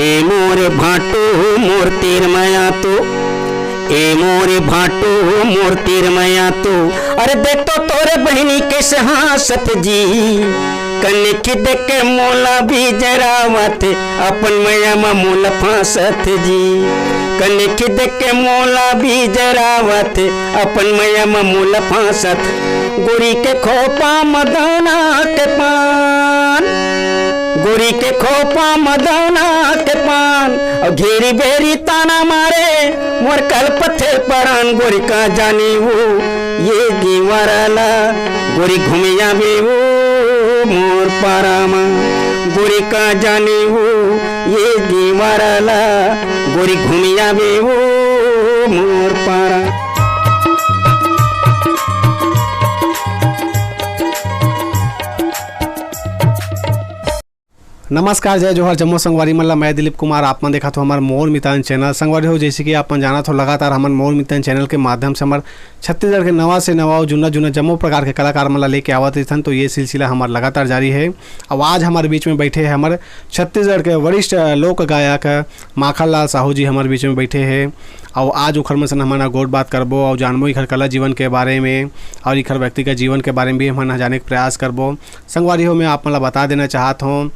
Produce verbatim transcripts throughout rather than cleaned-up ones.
ए मोरे भांटू, मोर तीर मया तू, ए मोरे भांटू, मोर तीर मया तू। अरे देख तो तोरे बहिनी कइसे हाँसत जी, कने खिद के मोला भी जरावत, अपन मया म मोला फांसत जी। कने खिद के मोला भी जरावत, अपन मया म मोला फांसत। गोरी के खोपा म दाना के पान, गोरी के खोपा म दाना के पान, अउ घेरी बेरी ताना मारे, मोर कलपथे परान। गोरी का जानी वो ये दीवारा ला, गोरी घूम आवे वो मोर पारा मा। गोरी का जानी वो ये दीवारा ला, गोरी घूम आवे वो मोर पारा। नमस्कार, जय जोहार, जम्मो संगवारी मन ला। मैं दिलीप कुमार, आप मन देखत हो हमर मोर मितान चैनल। संगवारी हो, जैसे कि आप मन जानत हो, लगातार हमन मोर मितान चैनल के माध्यम से हमर छत्तीसगढ़ के नवा से नवा अउ जुन्ना जुन्ना जम्मो प्रकार के कलाकार मन ला लेके आवत रहिथन। तो ये सिलसिला हमर लगातार जारी है। अउ आज हमर बीच में बैठे हैं हमर छत्तीसगढ़ के वरिष्ठ लोक गायक माखन लाल साहू जी हमर बीच में बैठे हैं। अउ आज उखर मन से हमन ह गोठ बात करबो अउ जानबो इखर कला जीवन के बारे में अउ इखर व्यक्तिगत जीवन के बारे में भी हमन ह जाने के प्रयास करबो। संगवारी हो, मैं आप मन ला बता देना चाहत हूँ,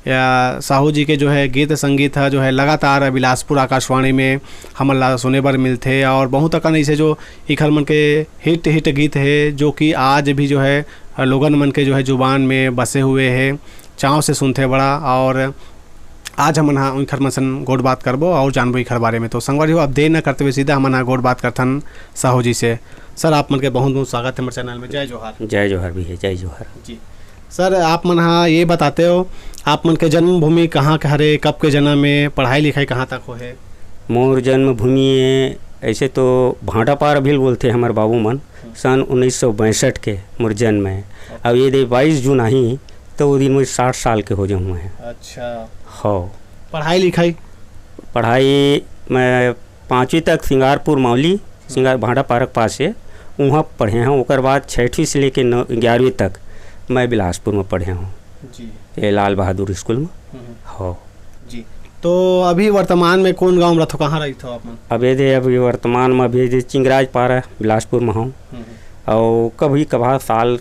या साहू जी के जो है गीत संगीत है जो है लगातार बिलासपुर आकाशवाणी में हमन ला सुने बर मिलथे और बहुत अकन ऐसे जो इखर मन के हिट हिट गीत है जो कि आज भी जो है लोगन मन के जो है जुबान में बसे हुए है, चाव से सुनथे बड़ा। और आज हमन हा इखर मन सन गोठ बात करबो और जानबो इखर बारे में। तो संगवारी हो, अब देर न करते हुए सीधा हमन हा गोठ बात करथन साहू जी से। सर, आप मन के बहुत बहुत स्वागत है हमर चैनल में। जय जोहार। जय जोहार भैया, जय जोहार। जी सर, आप मन हा ये बताते हो, आप मन के जन्मभूमि कहाँ के हरे, कब के जन्म में, पढ़ाई लिखाई कहाँ तक हो है? मोर जन्मभूमि है, ऐसे तो भाटापार भी बोलते हमर बाबू मन। सन उन्नीस सौ बैसठ के मोर जन्म है। अब ये दे बाईस जून आही तो वो दिन मोर साठ साल के हो जाऊँ मैं। अच्छा। हो। पढ़ाई लिखाई? पढ़ाई मैं पाँचवीं तक सिंगारपुर मौली, सिंगार भाटापारा के पास है, वहाँ पढ़े हूँ। ओकर बाद छठवीं से लेके नौ ग्यारहवीं तक मैं बिलासपुर में पढ़े हूँ। जी। ये लाल बहादुर स्कूल में। हम्म। हो। जी। तो अभी वर्तमान में कौन गांव में रथो, कहाँ रहिथो आप मन? अबे दे, अभी वर्तमान में अभी दे चिंगराज पारा बिलासपुर में हूँ। हम्म। और कभी कभार साल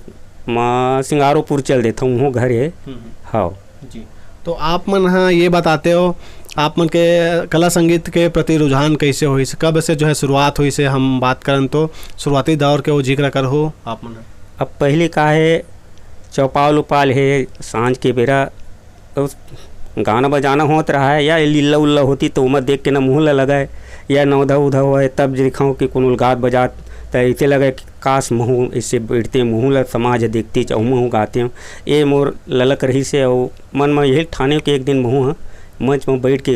में सिंगारोपुर चल देता हूँ, घर है। हम्म। हाँ। जी। तो आप मन हाँ ये बताते हो, आप मन के कला संगीत के प्रति रुझान कैसे होइस, कब से जो है शुरुआत होइस, हम बात करन तो शुरुआती दौर के वो जिक्र करहो आप मन। अब पहले का है, चौपाल उपाल है, सांझ के बेरा तो गाना बजाना होत रहा है, या लीला उल्ला होती तो ओमा देख के ना मुँह ला लगाए, या नौधा उधा होए तब दिखाऊँ कि कोनो गात बजात, त ऐसे लगे कि काश महूँ ऐसे बैठते, महूँ ला समाज देखते, चाहे महूँ गाते हूँ। ये मोर ललक रही से, और मन में यही ठाने कि एक दिन महूँ ह मंच में बैठ के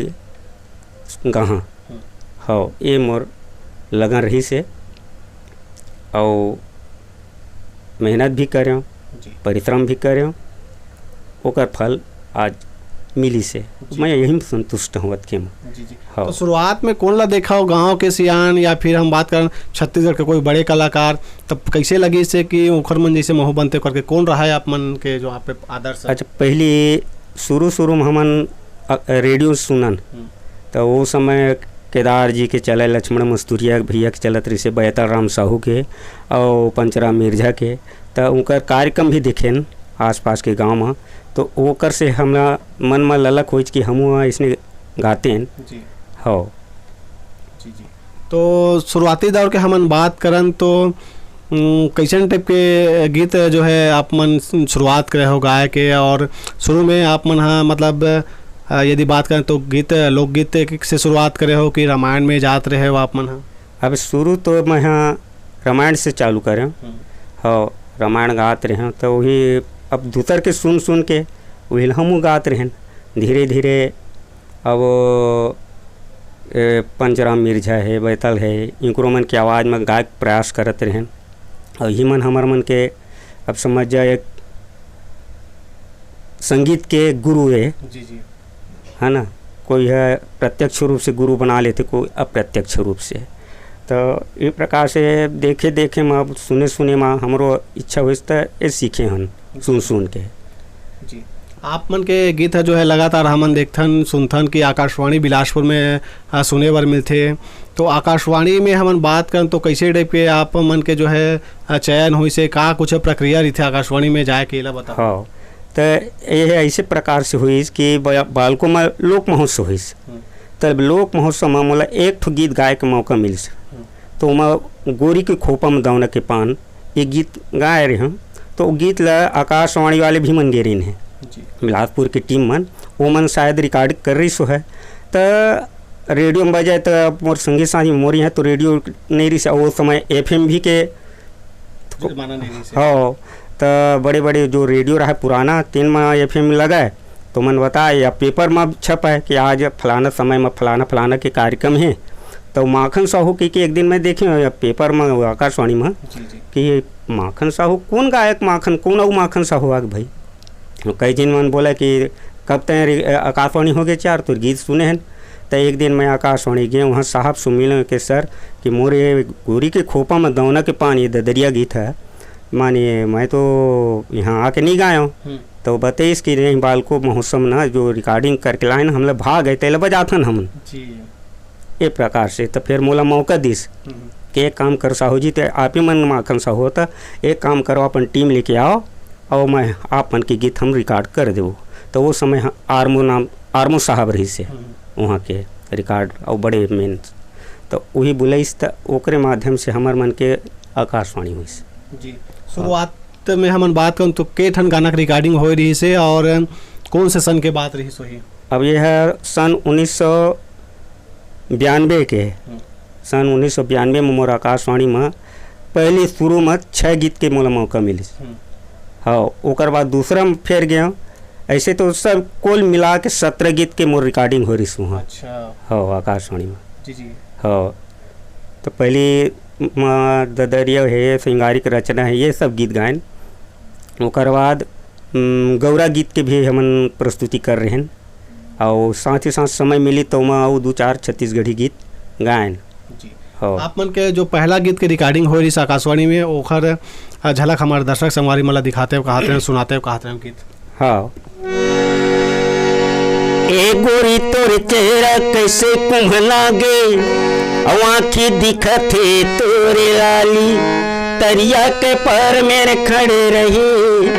गाहाँ। हम्म। हाँ, ये मोर लगन रही से, और मेहनत भी करें, जी। परिश्रम भी करें, ओकर फल आज मिली से जी। मैं यही में संतुष्ट हूँ अतके में। जी, जी। हाँ। तो शुरुआत में कौन ला देखा हो, गांव के सियान या फिर हम बात करन छत्तीसगढ़ के कोई बड़े कलाकार, तब कैसे लगी से कि ओखर मन जैसे महू बनते करके कौन रहा है आप मन के जो आप पे आदर्श है? अच्छा, पहली शुरू शुरू में हमन अ, रेडियो सुनन, हम्म। तो वो समय केदार जी के चले, लक्ष्मण मस्तुरिया भैया के चलत रहिसे, बैतल राम साहू के और पंचराम मिर्जा के, तो उनकर कार्यक्रम भी देखेन आसपास के गांव में। तो ओकर से हमरा मन में ललक होइच कि हमहू इसने गातेन। जी। हो। जी, जी। तो शुरुआती दौर के हमन बात करन तो, उम, कैसन टाइप के गीत जो है आप मन शुरुआत करे हो गाए के, और शुरू में आप मन हा मतलब, अ, यदि बात करें तो गीत, लोकगीत से शुरुआत करे हो कि रामायण में जात रहे हो आप मन हा? अब शुरू तो मैं हा रामायण से चालू करें। हम्म। हाँ, रामायण गात रहे तो वही अब दूसर के सुन सुन के वही हमहूँ गात रहेन। धीरे धीरे अब, ए, पंचराम मिर्जा है, बैतल है, इनकरो मन के आवाज़ में गाय के प्रयास करत रहेन। और ही मन हमर मन के, अब समझ जा, एक संगीत के गुरु है, जी, जी। है ना? कोई है प्रत्यक्ष रूप से गुरु बना लेते, कोई अप्रत्यक्ष रूप से। तो ये प्रकार से देखे देखे में, अब सुने सुने में हमरो इच्छा होइस त ये सीखे हन, सुन सुन के। जी। आप मन के गीत ह जो है लगातार हमन देखथन, सुनथन कि आकाशवाणी बिलासपुर में, अ, सुने बर मिलथे। तो आकाशवाणी में हमन बात करन तो कैसे type के आप मन के जो है, अ, चयन होइस हे, का कुछ प्रक्रिया रहिथे आकाशवाणी में जाए के, एला बताओ। हाँ, त ये ऐसे प्रकार से होइस कि ब-, बालको में लोक महोत्सव होइस। हम्म। तब लोक महोत्सव में मोला एक ठो गीत गाए के मौका मिलिस। हम्म। तो ओमा गोरी के खोपा में दौना के पान, ये गीत गाए रहे हम। तो वो गीत ला आकाशवाणी वाले भी मन गे रहिन हे, जी। बिलासपुर के टीम मन, वो मन शायद रिकॉर्ड कर रहिस हे। त रेडियो में बजाए, त मोर संगी साथी मोर यहाँ तो रेडियो नहीं रहिस, वो समय एफएम भी के जमाना नहीं रहिस हे। हाँ, त बड़े बड़े जो रेडियो रहा पुराना, तेन में एफएम लगाए, तो मन बताए या पेपर में छपाए कि आज फलाना समय में फलाना फलाना के कार्यक्रम है। तो माखन साहू के, के एक दिन मैं देखे या पेपर में, आकाशवाणी में, जी, जी। कि ये माखन साहू कौन गायक माखन, कौन अउ माखन साहू आग भाई? कई झिन मन बोला कि कब तैं रे-, आकाशवाणी हो गए चार, तोर गीत सुने हन। त एक दिन मैं आकाशवाणी गए, वहाँ साहब से मिले के सर कि मोर ये गोरी के खोपा में दौना के पान, ये ददरिया गीत है, माने मैं तो यहाँ आके नहीं गाया हूँ। हम्म। तो बताइस कि नहीं, बालको महोत्सव ना जो रिकॉर्डिंग करके लाए ना, हमला भाग है, तेला बजाथन हमन। जी। ये प्रकार से तो फिर मोला मौका दिस हम्म। कि एक काम कर साहू जी, ते आप ही मन माखन साहू होता, एक काम करो, अपन टीम लेके आओ और मैं आप मन के गीत हम रिकॉर्ड कर देबो। तो वो समय ह-, आरमो नाम, आरमो साहब रहिस हे हम्म। वहाँ के रिकॉर्ड और बड़े मेन, तो वही बुलाइस, त ओकरे माध्यम से हमर मन के आकाशवाणी होइस। जी, शुरुआत में हमन बात करन तो के ठन गाना के रिकॉर्डिंग होए रहिस हे और कौन से सन के बात रहिस होही? अब ये है सन उन्नीस सौ बयानबे के। हम्म। सन उन्नीस सौ बयानबे में मोर आकाशवाणी में पहली शुरू में छः गीत के मोला मौका मिलिस। हम्म। हाँ, ओकर बाद दूसरा में फेर गया, ऐसे तो सब कुल मिला के सत्रह गीत के मोर रिकॉर्डिंग हो रहिस उहाँ। अच्छा। हाँ, आकाशवाणी में। जी, जी। हाँ, तो पहली म-, ददरिया है, श्रृंगारिक रचना है, ये सब गीत गायन। ओकर बाद, उम, गौरा गीत के भी हमन प्रस्तुति कर रहे हैं। और साथ ही साथ समय मिली तो मैं वो दो चार छत्तीसगढ़ी गीत गायन। जी। हाँ। आप मन के जो पहला गीत के रिकॉर्डिंग होए रहिस आकाशवाणी में, ओखर, अ, झलक हमारे दर्शक संगवारी मन ला दिखाते हो, कहते हैं, सुनाते हो, कहते हैं गीत। हाँ। ए गोरी तोर चेहरा कैसे कुम्हला गे, अउ आँखी दिखत हे तोरे लाली, तरिया के पार मेर खड़े रही,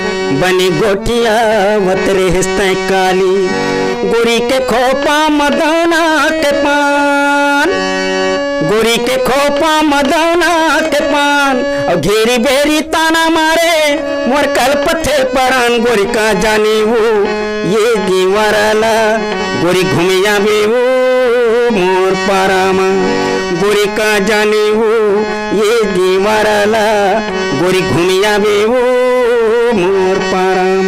बने गोठियावत रेहेस तैं काली। गोरी के खोपा म दौना के पान, गोरी के खोपा म दौना के पान, अउ घेरी बेरी ताना मारे, मोर कलपथे परान। गोरी का जाने वो ये गिंवारा ला, गोरी घूमे आवे वो मोर पारा म। गोरी का जाने वो ये गिंवारा ला, गोरी घूमे आवे वो मोर पारा म।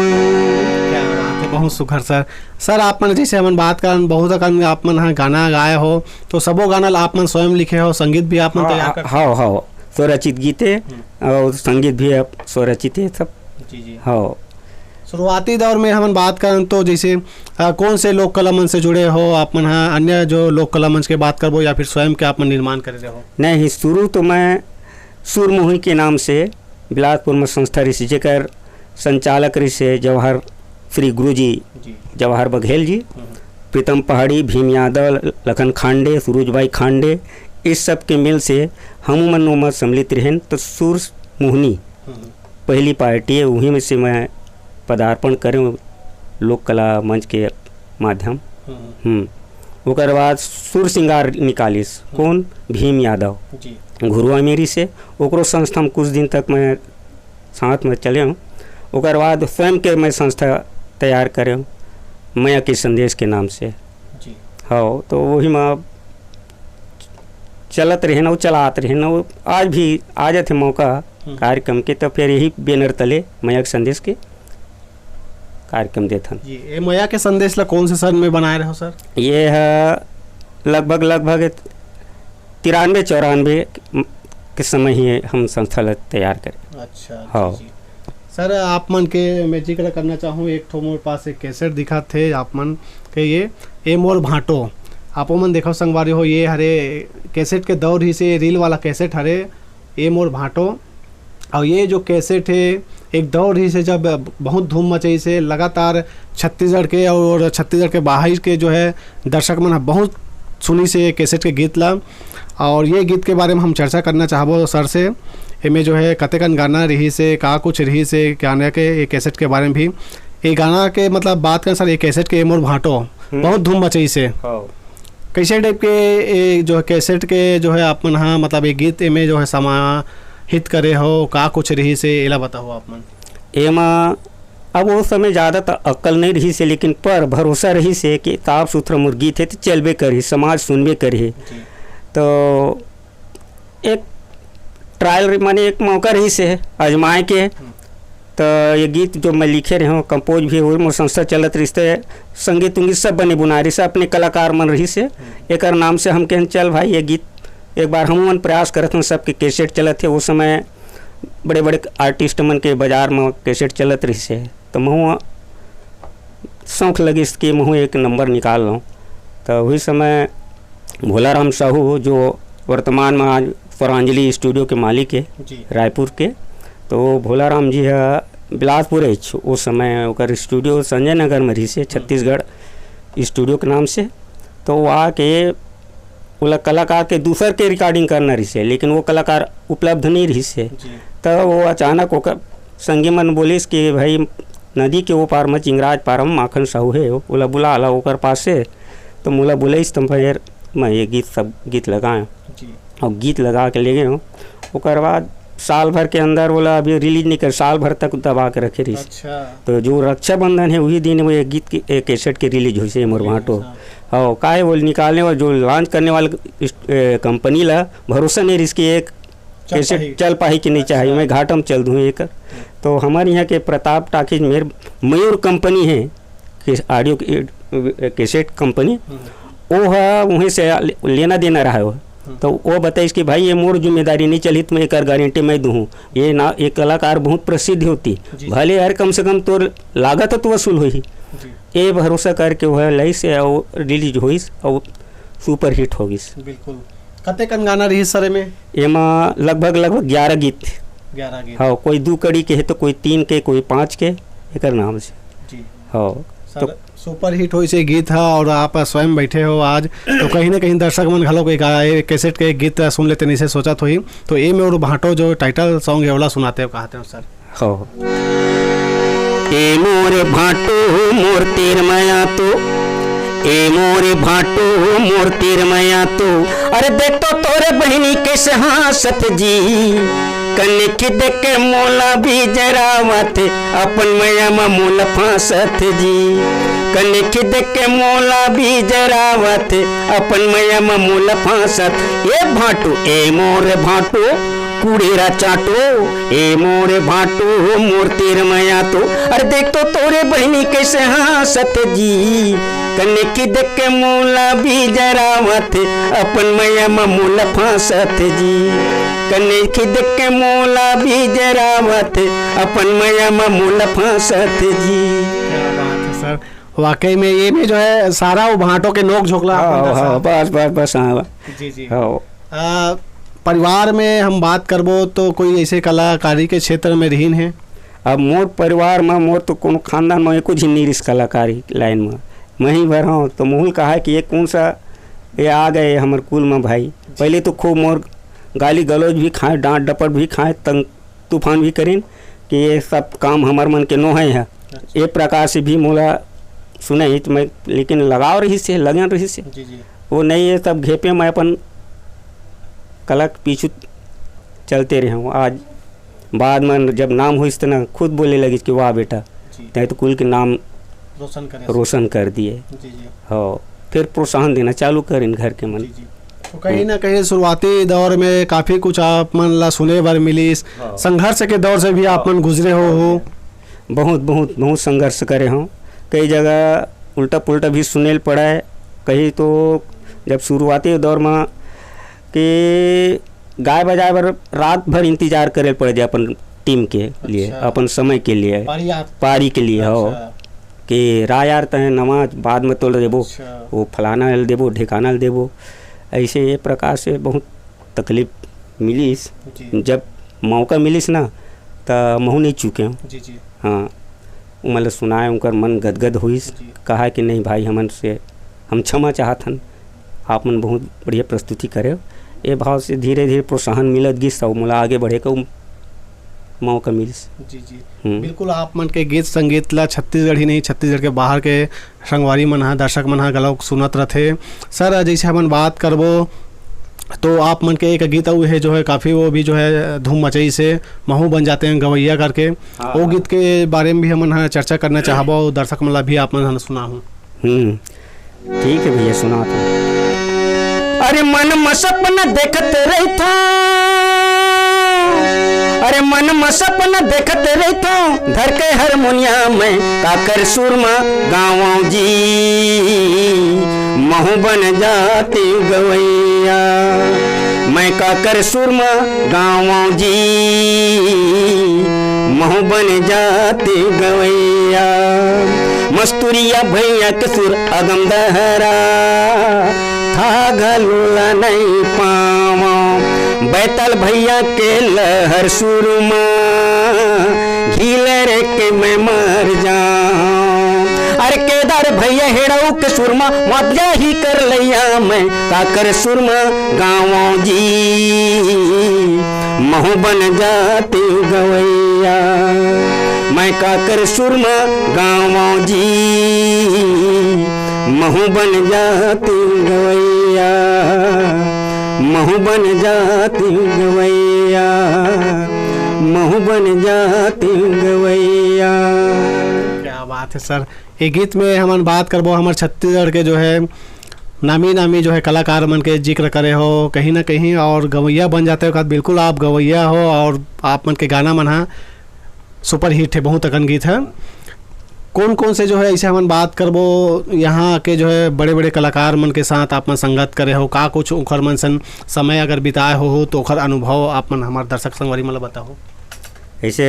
क्या बात है, बहुत सुघर सर। सर, आप मन जैसे हमन बात करन, बहुत अकन आप मन ह गाना गाए हो, तो सबो गाना ला आप मन स्वयं लिखे हो, संगीत भी आप मन हाँ, तैयार कर हाँ, हाँ, स्वरचित गीते हम्म। और संगीत भी आप स्वरचित है सब। जी, जी। हाँ। शुरुआती दौर में हमन बात करन तो जैसे, अ, कौन से लोक कला मंच से जुड़े हो आप मन ह, अन्य जो लोक कला मंच के बात करबो या फिर स्वयं के आप मन निर्माण करे रहे हो? नहीं, शुरू तो मैं सुरमोहन के नाम से बिलासपुर में संस्था रहिस, जेकर संचालक रहिस हे जवाहर, श्री गुरु जी जी। जवाहर बघेल जी, हम्म। प्रीतम पहाड़ी, भीम यादव, लखन खांडे, सुरुज बाई खांडे, इस सब के मेल से हम मन ओमा सम्मिलित रहेन। तो सुर मोहनी हम्म। पहली पार्टी है, वहीं में से मैं पदार्पण करें लोक कला मंच के माध्यम। हम्म। हम्म। ओकर बाद सुर सिंगार निकालिस। हम्म। कौन? भीम यादव। जी। घुरुआ मेरी से, ओकरो संस्था में कुछ दिन तक मैं साथ में चले हूँ। ओकर बाद स्वयं के मैं संस्था तैयार करे हूँ, मया के संदेश के नाम से। जी। हाँ, तो वही में अब चलत रहे ना, वो चलात रहे ना, वो आज भी आ जाते मौका हम्म। कार्यक्रम के, तो फिर यही बैनर तले मया के संदेश के कार्यक्रम देथन। जी, ये मया के संदेश ला कौन से सन में बनाए रहे हो सर? ये है लगभग, लगभग तिरानवे चौरानवे के समय ही हम संस्था ला तैयार करें। अच्छा, हाँ। जी, जी। सर, आप मन के मैं जिक्र करना चाहूँ, एक ठो मोर पास एक कैसेट दिखत हे आप मन के, ये ए मोर भांटो। आप मन देखो संगवारी हो, ये हरे कैसेट के दौर ही से, रील वाला कैसेट हरे, ए मोर भांटो। और ये जो कैसेट है, एक दौर रहिस हे, जब बहुत धूम मचाइस हे, लगातार छत्तीसगढ़ के और छत्तीसगढ़ के बाहर के जो है दर्शक मन ह बहुत सुनिस हे ये कैसेट के गीत ला। और ये गीत के बारे में हम चर्चा करना चाहबो सर से। एमे जो है कतेकन गाना रहिस हे, का कुछ रहिस हे गाना के, ये कैसेट के बारे में भी। ये गाना के मतलब बात करें सर, ये कैसेट के ए मोर भांटो हम्म। बहुत धूम मचाइस हे। हाँ। कैसे टाइप के ये जो है कैसेट के जो है आप मन हा मतलब ये गीत एमे जो है समाहित करे हो, का कुछ रहिस हे, एला बताओ आप मन। एमा अब वो समय ज़्यादा त अक्ल नहीं रहिस हे, लेकिन पर भरोसा रहिस हे कि साफ सुथरा मोर गीत हे तो चलबे करही, समाज सुनबे करही। जी। तो एक ट्रायल माने एक मौका रहिस हे आजमाए के। हम्म। तो ये गीत जो मैं लिखे रहे हूँ, कंपोज भी हुई, मोर संस्था चलत रहिस हे, संगीत उंगीत सब बने बुनाए रहिस हे, अपने कलाकार मन रहिस हे। हम्म। एकर नाम से हम कहन चल भाई ये गीत एक बार हम मन प्रयास करत हन, सबके कैसेट चलत हे। वो समय बड़े बड़े आर्टिस्ट मन के बाजार में कैसेट चलत रहिस हे, तो महू शौक लगिस कि महू एक नंबर निकाल लूँ। तो वही समय भोलाराम साहू, जो वर्तमान में आज स्वरांजलि स्टूडियो के मालिक हे जी। रायपुर के, तो वो भोलाराम जी ह बिलासपुर हे, उस समय ओकर स्टूडियो संजय नगर में रहिस हे, हम्म। छत्तीसगढ़ स्टूडियो के नाम से। तो वो आके ओला कलाकार के दूसर के रिकॉर्डिंग करना रहिस हे, लेकिन वो कलाकार उपलब्ध नहीं रहिस हे। जी। तो वो अचानक ओकर संगी मन बोलिस कि भाई, नदी के ओ पार म चिंगराज पारा म माखन साहू हे, ओला बुला ला ओकर पास से। तो मोला बुलाइस, तो फिर मैं ये गीत, सब गीत लगाए। जी। और गीत लगा के ले गए हूँ। ओकर बाद साल भर के अंदर ओला अभी रिलीज नहीं कर, साल भर तक दबा के रखे रहिस। अच्छा। तो जो रक्षाबंधन हे, वही दिन वो एक गीत के, एक कैसेट के रिलीज होइस हे, मोर रिलीज, भांटो। हाँ। हाँ, काहे वो निकालने वाला, जो लॉन्च करने वाला इस, ए, कंपनी ला भरोसा नहीं रहिस कि एक चल कैसेट पाही। चल पाही कि नहीं अच्छा। चाही, मैं घाटा में चल दूँ एक। तो हमारे यहाँ के प्रताप टाकीज में मयूर कंपनी हे, कि ऑडियो के, कैसेट कंपनी, हम्म। वो ह वहीं से ले-, लेना देना रहा हो। हम्म। तो वो बताइस कि भाई, ये मोर जिम्मेदारी नहीं चली, तुम्हें एक गारंटी मैं दूँ। ये ना, एक कलाकार बहुत प्रसिद्ध होती, जी। भले यार, कम से कम तोर लागत तो वसूल होही। जी। ये भरोसा करके वो लइस, वो रिलीज होइस और सुपर हिट हो गइस। बिल्कुल। कतेकन गाना रहिस सर एमे? एमा लगभग, लगभग ग्यारह गीत। ग्यारह गीत। हाँ, कोई दू कड़ी के हे, तो कोई तीन के, कोई पाँच के, एकर नाम से। जी। हाँ, सर, तो सुपर हिट होइस ये गीत ह, और आप स्वयं बैठे हो आज, तो कहीं ना कहीं दर्शक मन घलो एक, एक कैसेट के एक गीत सुन लेते, नहीं से सोचत होही। तो एमे और भांटो जो टाइटल सॉन्ग हे, ओला सुनाते हो, कहते हो सर? हो। ए मोर भांटो, मोर तीर मया तो, ए मोर भांटो, मोर तीर मया तो, अरे देख तो तोरे बहिनी कैसे हाँसत जी, कने खिद के मोला भी जरावत, अपन मया म मोला फांसत जी, कने खिद के मोला भी जरावत, अपन मया म मोला फांसत। ए भांटो, ए मोर भांटो, कुड़ेरा चांटो, ए मोर भांटो, मोर तीर मया तो, अरे देख तो तोरे बहिनी कैसे हाँसत जी, कने खिद के मोला भी जरावत, अपन मया म मोला फांसत जी, कने खिद के मोला भी जरावत, अपन मया म मोला फांसत जी। क्या बात है सर, वाकई में ये में जो है सारा वो भांटो के नोक झोंकला हाँ, अपन का हाँ, साथ। बस, बस, बस, हाँ। जी, जी। हाँ। आ, परिवार में हम बात करबो तो कोई ऐसे कलाकारी के क्षेत्र में रहिन हे? अब मोर परिवार में, मोर तो कोनो खानदान में एको झिन नहीं रिहिस कलाकारी लाइन में। मैं ही भर हूँ, तो मोहुल कहा कि ये कौन सा, ये आ गए हमर कुल में भाई। पहले तो खूब मोर गाली गलौज भी खाए, डांट डपट भी खाए, तंग तूफान भी करिन कि ये सब काम हमर मन के नोहे हे। अच्छा। ये प्रकार से भी मोला सुने ही तो मैं, लेकिन लगाव रहिस हे, लगन रहिस हे। जी, जी। वो नहीं, ये सब घेपे मैं अपन कला के पीछू चलते रहे हूँ। आज बाद में जब नाम होइस त ना खुद बोले लगिस कि वाह बेटा, जी। तैं तो कुल के नाम रोशन करे। रोशन कर दिए। जी, जी। हाँ, फिर प्रोत्साहन देना चालू करिन घर के मन। जी, जी। तो कहीं ना कहीं शुरुआती दौर में काफ़ी कुछ आप मन ला सुने बर मिलिस, हाँ। संघर्ष के दौर से भी आप मन गुजरे हो, हो। बहुत, बहुत, बहुत संघर्ष करे हूँ। कई जगह उल्टा पुल्टा भी सुने ल पड़ा है। कहीं तो जब शुरुआती दौर में कि गाय बजाए बर रात भर इंतजार करे ल पड़ जाए अपन टीम के लिए, अच्छा। अपन समय के लिए, पारी आप- पारी के लिए, हो। अच्छा। कि रा यार तहे नवा बाद में तोल देबो, अच्छा। वो फलाना ल देबो, ढेकाना ल देबो। ऐसे ये प्रकार से बहुत तकलीफ मिलिस। जी। जब मौका मिलिस ना, त महू नहीं चूके हूँ। जी, जी। हाँ, उमन ल सुनाए, उनकर मन गदगद होइस। जी। कहा कि नहीं भाई, हमन से, हम क्षमा चाहत हन, आप मन बहुत बढ़िया प्रस्तुति करे हो। ये भाव से धीरे-धीरे प्रोत्साहन मिलत गिस, अउ मोला आगे बढ़े के मौका मिलिस। जी, जी। हम्म। बिल्कुल, आप मन के गीत संगीत ला छत्तीसगढ़ ही नहीं, छत्तीसगढ़ के बाहर के संगवारी मन हा, दर्शक मन हा घलोक सुनत रथे। सर, जैसे हमन बात करबो, तो आप मन के एक गीत अउ हे जो है, काफ़ी वो भी जो है धूम मचाइस हे, महू बन जाते हैं गवैया करके। हाँ, वो हाँ। गीत के बारे में भी हमन हा चर्चा करना चाहबो, अउ दर्शक मन ला भी आप मन हा सुनाहू। हम्म, ठीक है भैया, सुनात हूँ। अरे मन म सपना देखत रहिथों, अरे मन म सपना देखत रहिथों, धर के हारमोनिया मैं काकर सुर म गावंव जी, महू बन जाते गवैया। मैं काकर सुर म गावंव जी, महू बन जाते गवैया। मस्तुरिया भैया के सुर अगम दहरा, था घलो ला नहीं पावंव। बैताल भैया के लहर सुर म, घीलर के मैं मर जावंव। अरे केदार भैया हेड़ऊ के सुर म, वाद्या ही कर लैया मैं, काकर सुर म गावंव जी, महू बन जाते गवैया। मैं काकर सुर म गावंव जी, महू बन जाते गवैया, महू बन जाते गवैया, महू बन जाते गवैया। क्या बात है सर, ये गीत में हमन बात करबो हमर छत्तीसगढ़ के जो है नामी नामी जो है कलाकार मन के जिक्र करे हो कहीं ना कहीं, और गवैया बन जाते हो, बिल्कुल आप गवैया हो और आप मन के गाना मन हा सुपर हिट है, बहुत अकन गीत है। कौन कौन से जो है, ऐसे हमन बात करबो, यहाँ के जो है बड़े बड़े कलाकार मन के साथ आप मन संगत करे हो, का कुछ उखर मन सन समय अगर बिताए हो, हो तो ओखर अनुभव आप मन हमार दर्शक संगवारी मन ला बताओ। ऐसे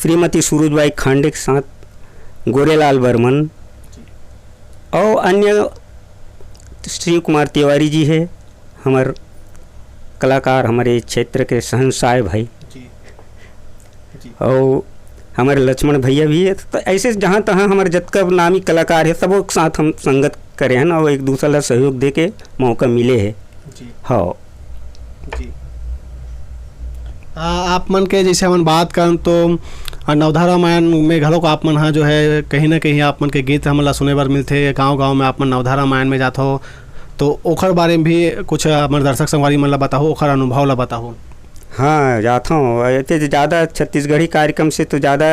श्रीमती सूरजबाई खांडे के साथ गोरेलाल बर्मन और अन्य, शिव कुमार तिवारी जी है, हमर कलाकार, हमारे क्षेत्र के शहंशाह भाई। जी। जी। और हमारे लक्ष्मण भैया भी है। तो ऐसे जहाँ तहाँ हमारे जतका नामी कलाकार है, सबों के साथ हम संगत करे हैं और एक दूसरा ला सहयोग दे के मौका मिले है। जी। हाँ। जी। आ, आप मन के जैसे हमन बात करन तो, आ, नवधा रामायण में घलोक आप मन हा जो है कहीं ना कहीं आप मन के गीत हमन ला सुने बर मिलथे, गांव-गांव में आप मन नवधा रामायण में जात हो, तो ओखर बारे में भी कुछ हमर दर्शक संगवारी मन ला बताहू, ओखर अनुभव ला बताहू। हाँ, जात हूँ। एते ज़्यादा छत्तीसगढ़ी कार्यक्रम से तो ज़्यादा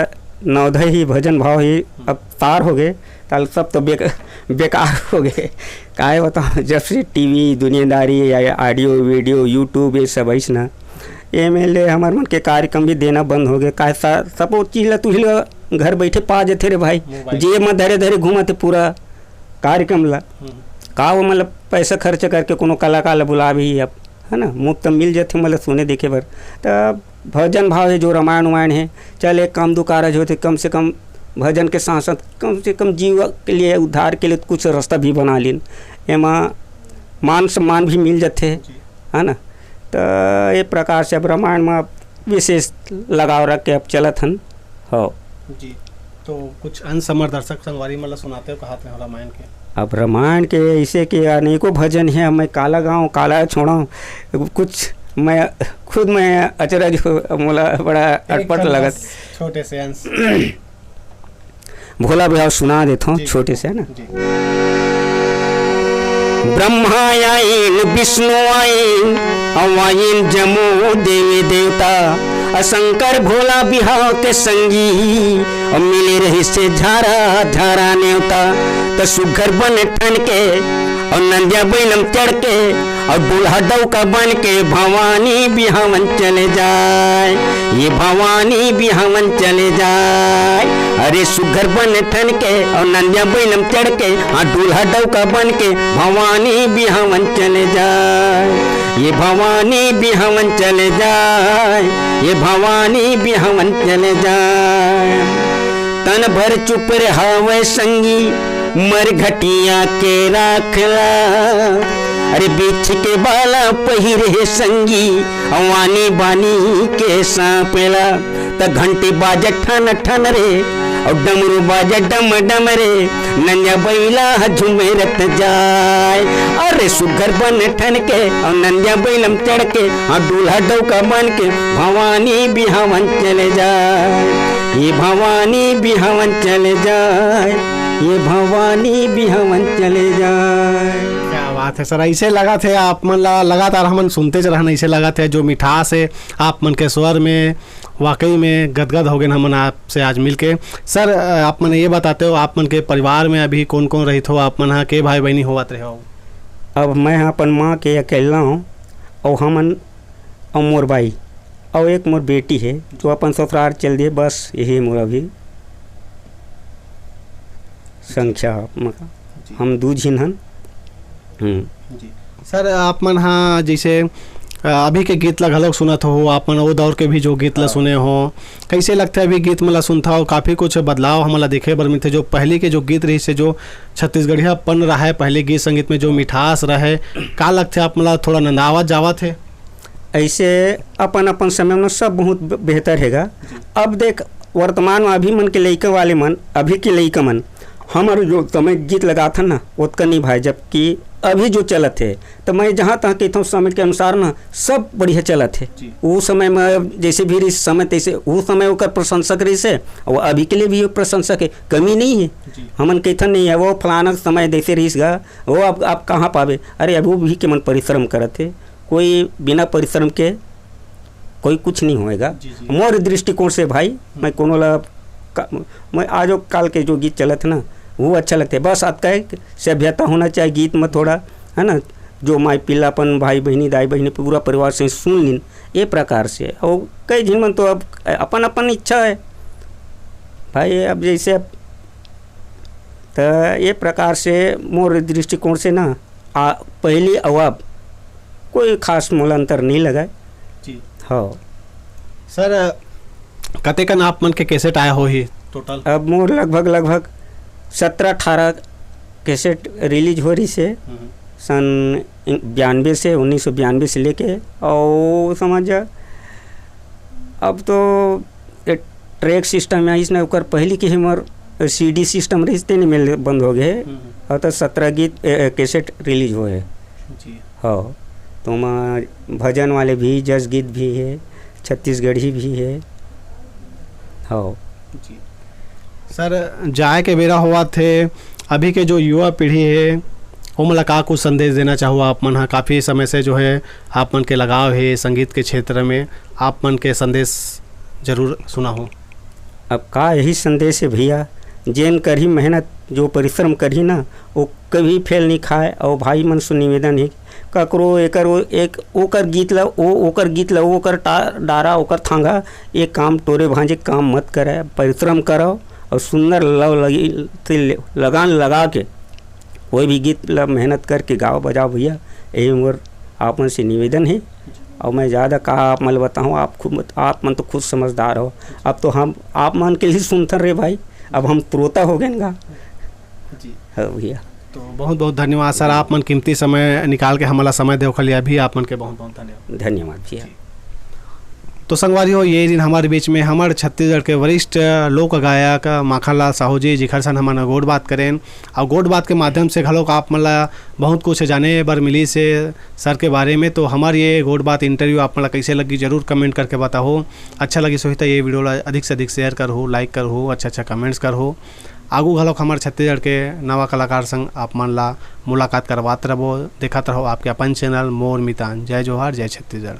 नवधा ही भजन भाव ही अब तार हो गए, ताल सब तो बेक-, बेकार हो गए। काहे बताओ, जब से टीवी, दुनियादारी या ऑडियो, वीडियो, YouTube, ये सब ऐस ना, एमे ले हमर मन के कार्यक्रम भी देना बंद हो गए। काहे सा-, सब वो चीज ला तुही ला घर बैठे पा जथे रे भाई। मोबाइल। जेब में धरे धरे घूमत हे पूरा कार्यक्रम ला। हम्म। का वो मतलब पैसा खर्च करके कोनो कलाकार ला बुलाबही अब, है ना? मुफ्त मिल जथे मतलब सुने देखे बर। त भजन भाव हे, जो रामायण उमायण हे, चल एक काम दो कारज होथे, कम से कम भजन के साथ साथ कम से कम जीव के लिए, उद्धार के लिए कुछ रास्ता भी बना लेन। एमा मान सम्मान भी मिल जथे, जी। है ना? त ये प्रकार से अब रामायण में विशेष लगाव रख के अब चलत हन। हो। जी, तो कुछ अंश हमर दर्शक संगवारी मन ला सुनाते हो, कहात रहे हो रामायण के। अब रामायण के ऐसे के अनेकों भजन हे, मैं काला गाऊं, काला छोड़ाऊं, कुछ मैं खुद मैं अचरज हो, मोला बड़ा एक अटपट ठन लगत। बस छोटे से अंश। भोला बिहाव सुना देथों, जी। छोटे से, है ना? जी। ब्रह्मा आइन, विष्णु आइन, अउ आइन जम्मो देवी देवता, अउ शंकर भोला बिहाव के संगी, अउ मिले रहिसे झारा झारा नेवता। त सुघर बन ठन के, अउ नंदिया बैलम चढ़ के, अउ दूल्हा डौका बन के भवानी बिहावन चले जाए, ये भवानी बिहावन चले जाए। अरे सुघर बन ठन के अउ नंदिया बैलम चढ़ के, हाँ, दूल्हा डौका बन के भवानी बिहावन चले जाए, ये भवानी बिहावन चले जाए, ये भवानी बिहावन चले जाए। तन भर चुप रहावे संगी, मरघटिया के राखला। अरे बिच्छी के बाला पहिरे हे संगी, अउ आनी बानी के सांपेला, त घंटी बाजे ठन ठन रे, अउ डमरू बाजे डम डम रे, नंदिया बइला ह झुमेरत जाय। अरे सुग्घर बन ठन के, अउ नंदिया बइलम चढ़ के, हाँ, दूल्हा डउका बन के, भवानी बिहावन चले जाय, ये भवानी बिहावन चले जाय, ये भवानी बिहावन चले जाय। क्या बात है सर, ऐसे लगा थे आप मन ला, लगातार हमन सुनते च रहन, ऐसे लगा थे जो मिठास है आप मन के स्वर में, वाकई में गदगद हो गए हमन आपसे आज मिलके। सर, आप मन ये बताते हो, आप मन के परिवार में अभी कौन कौन रहित हो, आप मन हा के भाई बहनी होवत रहे हो? अब मैं हा अपन माँ के अकेला हूँ, और हमन, और मोर भाई, और एक मोर बेटी है जो अपन ससुराल चल दिए, बस यही मोर अभी संख्या ह। जी। हम दू झिन हन। हम्म। जी। सर, आप मन हा जैसे, अ, अभी के गीत ला घलोक सुनत हो, आप मन वो दौर के भी जो गीत ला हाँ। सुने हो, कैसे लगथे अभी गीत मन ला सुनत हो? काफ़ी कुछ बदलाव हमन ला देखे बर मिलथे। जो पहली के जो गीत रहिस हे, जो छत्तीसगढ़ियापन रहे, पहले गीत संगीत में जो मिठास रहे, का लगथे आप मन ला, थोड़ा नंदावत जावत हे? ऐसे अपन अपन समय में सब बहुत ब-, बेहतर हेगा। जी। अब देख, वर्तमान में अभी मन के लइका वाले मन, अभी के लइका मन, हमर जो समय गीत लगाथन ना, ओतका नहीं भाई, जबकि अभी जो चलत हे, तो मैं जहाँ तहाँ कहता हूँ, समय के अनुसार ना सब बढ़िया चलत हे। जी। वो समय में जैसे भी रहिस समय, तैसे वो समय ओकर प्रशंसक रहिस हे, और अभी के लिए भी वो प्रशंसक है, कमी नहीं है। जी। हमन कहथन नहीं है, वो फलाना समय जैसे रहिस गा, वो आप, आप कहाँ पावे? अरे, अभी भी के मन परिश्रम करत हे, कोई बिना परिश्रम के कोई कुछ नहीं होएगा। जी, जी। मोर दृष्टिकोण से भाई, मैं कोनो ला का-, मैं आजो काल के जो गीत चलत हे ना, वो अच्छा लगथे। बस अतका है कि सभ्यता होना चाहिए गीत में थोड़ा, है ना, जो माई पिल्लापन, भाई बहनी, दाई बहनी, पूरा परिवार से सुन लिन, ये प्रकार से। और कई झिन मन तो अब अपन अपन इच्छा है भाई, अब जैसे अब, तो ये प्रकार से मोर दृष्टिकोण से ना, आ, पहली अउ अब कोई खास मोला अंतर नहीं लगा। जी। हाँ। सर, कतेकन आप मन के कैसेट आया होही टोटल? अब मोर लगभग, लगभग सत्रह अठारह कैसेट रिलीज हो रहिस हे। हम्म। सन बयानबे से, उन्नीस सौ बयानबे से लेके, और समझ जा, अब तो ये ट्रैक सिस्टम आइस ना, ओकर पहली के हमर सीडी सिस्टम रहिस, तेने में बंद हो गए। हम्म। और तो सत्रह गीत, ए, ए, कैसेट रिलीज हुए हैं। जी। हाँ, तो ओमा भजन वाले भी, जस गीत भी है, छत्तीसगढ़ी भी है। हाँ। जी। सर, जाए के बेरा होवत हे, अभी के जो युवा पीढ़ी है, ओमन ला का कुछ संदेश देना चाहो आप मन हा? काफ़ी समय से जो है आप मन के लगाव है संगीत के क्षेत्र में, आप मन के संदेश जरूर सुनाहो। अब का यही संदेश है भैया, जेन करही मेहनत, जो परिश्रम करही ना, वो कभी फेल नहीं खाए। और भाई मन से निवेदन है, ककरो एकर ओ-, एक ओकर गीत ला, ओ ओकर गीत ला, ओकर टा-, डारा, ओकर थांगा, ये काम टोरे भांजे काम मत करे, परिश्रम करो और सुंदर लव लगी, लगान लगा के कोई भी गीत ला मेहनत करके गाओ बजाओ भैया, यही मोर आप मन से निवेदन है। और मैं ज़्यादा का आप मन ल बताऊँ, आप खुद, आप मन तो खुद समझदार हो। अब तो हम आप मन के ही सुनथन रे भाई, अब हम श्रोता हो गए गा। जी। हाँ भैया। तो बहुत बहुत धन्यवाद सर, आप मन कीमती समय निकाल के हमला समय दे, ओखर लिए भी आप मन के बहुत बहुत धन्यवाद। धन्यवाद भैया। जी। तो संगवारी हो, ये दिन हमारे बीच में हमर छत्तीसगढ़ के वरिष्ठ लोक गायक माखन लाल साहू जी, जिखर सन हमन गोठ बात करेन, और गोठ बात के माध्यम से घलोक आप मन ला बहुत कुछ जाने बर मिलिस हे सर के बारे में। तो हमर ये गोठ बात इंटरव्यू आप मन ला कैसे लगी, जरूर कमेंट करके बताहो। अच्छा लगिस होही त ये वीडियो ला अधिक से अधिक शेयर करहो, लाइक करहो, अच्छा अच्छा कमेंट्स करहो। आगू घलोक हमर छत्तीसगढ़ के नवा कलाकार संग आप मन ला मुलाकात करवात रहबो। देखत रहो आपके अपन चैनल मोर मितान। जय जोहार, जय छत्तीसगढ़।